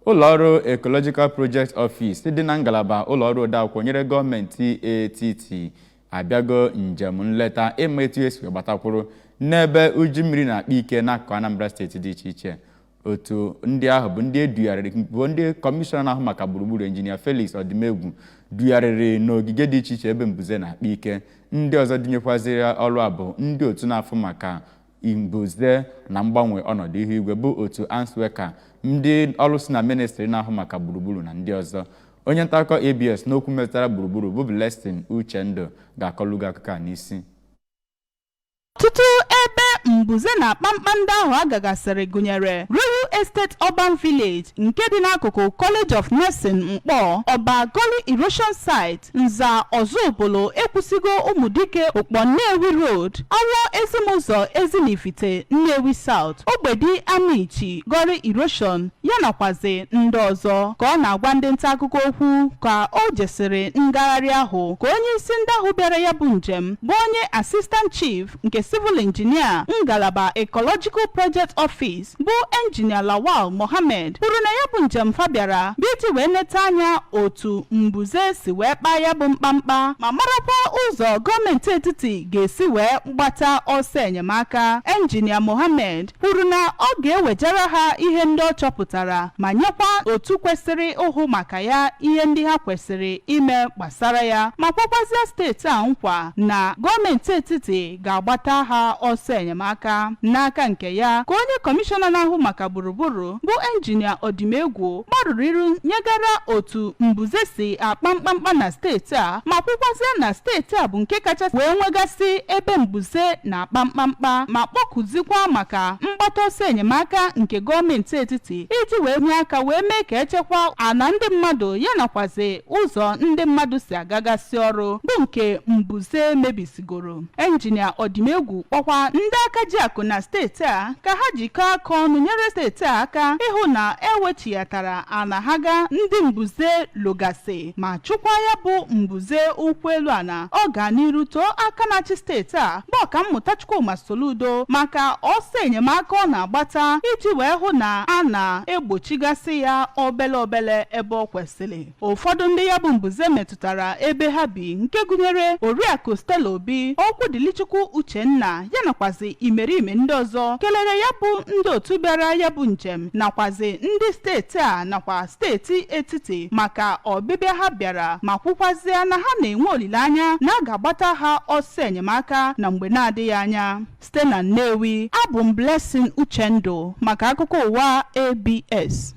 Ụlọọrụ Ecological Project Office dị na ngalaba ụlọọrụ odeakwụkwọ nyere gọọmenti etiti abịago njem nleta ịma etu esi gbatakwuru n'ebe uju mmiri na-akpa ike n'akụkụ Anambra Steeti dị iche iche. Otu ndị ahụ bụ ndị edugharịrị bụ ndị kọmishọna na-ahụ maka gburugburu, Injinia Felix Ọdịmegwu, dugharịrị n'ogige dị iche iche ebe mbuze na-akpa ike. Ndị ọzọ dunyekwaziri ọrụ a bụ ndị otu na-afụ maka mbuze na mgbanwe ọnọdụ ihu igwe bụ otu ANSWECA, ndị ọrụ si na ministri na-ahụ maka gburugburu na ndị ọzọ. Onye nta akụkọ ABS n'okwu metụtara gburugburu bụ Blessing Uchendụ ga-akọlụ gị akụkọ a n'isi. Ọtụtụ ebe mbuze na kpamkpam ndị ahụ agagasịrị gụnyere Royal Estate Urban Village nke dị n'akụkụ College of Nursing Mkpọ, Ọba Gully Erosion Site, Nza Ọzụbụlụ, Ekwusigo, Ụmụdike, Ụkpọ Nnewi Road, Awọ Ezimụzọ, Ezinifite, Nnewi South, Ogbedi Amichi Gully Erosion, ya nakwazi ndị ọzọ. Ka ọ na-agwa ndị nta akụkọ okwu ka o jesịrị ngagharị ahụ, ka onye isi ndị ahụ bịara ya bụ njem bụ onye Assistant Chief nke Civil Engineer ngalaba Ecological Project Office bụ Engineer Lawal Mohammed, kwuru na ya bụ njem fa bịara bụ iji wee neta anya otu mbuze si wee kpaa ya bụ mkpamkpa, ma marakwa ụzọ gọọmenti etiti ga-esi wee gbata ọsọ enyemaka. Engineer Mohammed kwuru na ọ ga-ewejara ha ihe ndị ọ chọpụtara ma nyekwa otu kwesịrị ịhụ maka ya ihe ndị ha kwesịrị ime gbasara ya, ma kwekwazie steeti a nkwa na gọọmenti etiti ga-agbata ha ọsọ enyemaka. N'aka nke ya, ka onye kọmishọna na-ahụ maka gburugburu bụ Enjinia Ọdịmegwu gbarụrụ iru nyegara otu mbuze si akpa mkpamkpa na steeti a, ma kwukwazie na steeti a bụ nke kachasị wee nwegasị ebe mbuze na-akpa mkpamkpa, ma kpọkụzikwa maka mgbata ọsọ enyemaka nke gọọmenti etiti iji wee nye aka wee mee ka echekwa ana ndị mmadụ, ya nakwazi ụzọ ndị mmadụ si agagasị ọrụ bụ nke mbuze mebisigoro. Enjinia Ọdịmegwu kpọkwa ndị aka ji akụ na steeti a ka ha jikọọ aka ọnụ nyere steeti a aka ịhụ na ewechighatara ana ha ga ndị mbuze logasị, ma chụkwa ya bụ mbuze ụkwụ elu ana. Ọ ga n'iru too aka na-achị steeti a bụ Ọkammụta Chukwuma Soludo maka ọsọ enyemaka ọ na-agbata iji wee hụ na a na-egbochigasị ya obele obele ebe ọ kwesịrị. Ụfọdụ ndị ya bụ mbuze metụtara ebe ha bi, nke gụnyere Oriakụ Stella Obi, Okwudilichukwu Uchenna, ya nakwazi imerime ndị ọzọ, kelere ya bụ ndị otu bịara ya bụ njem nakwazi ndị steeti a nakwa steeti etiti maka ọbịbịa ha bịara, ma kwukwazie na ha na-enwe olileanya na a ga-agbata ha ọsọ enyemaka na mgbe na-adịghị anya. Site na Nnewi, abụ m Blessing Uchendụ maka akụkọ ụwa ABS.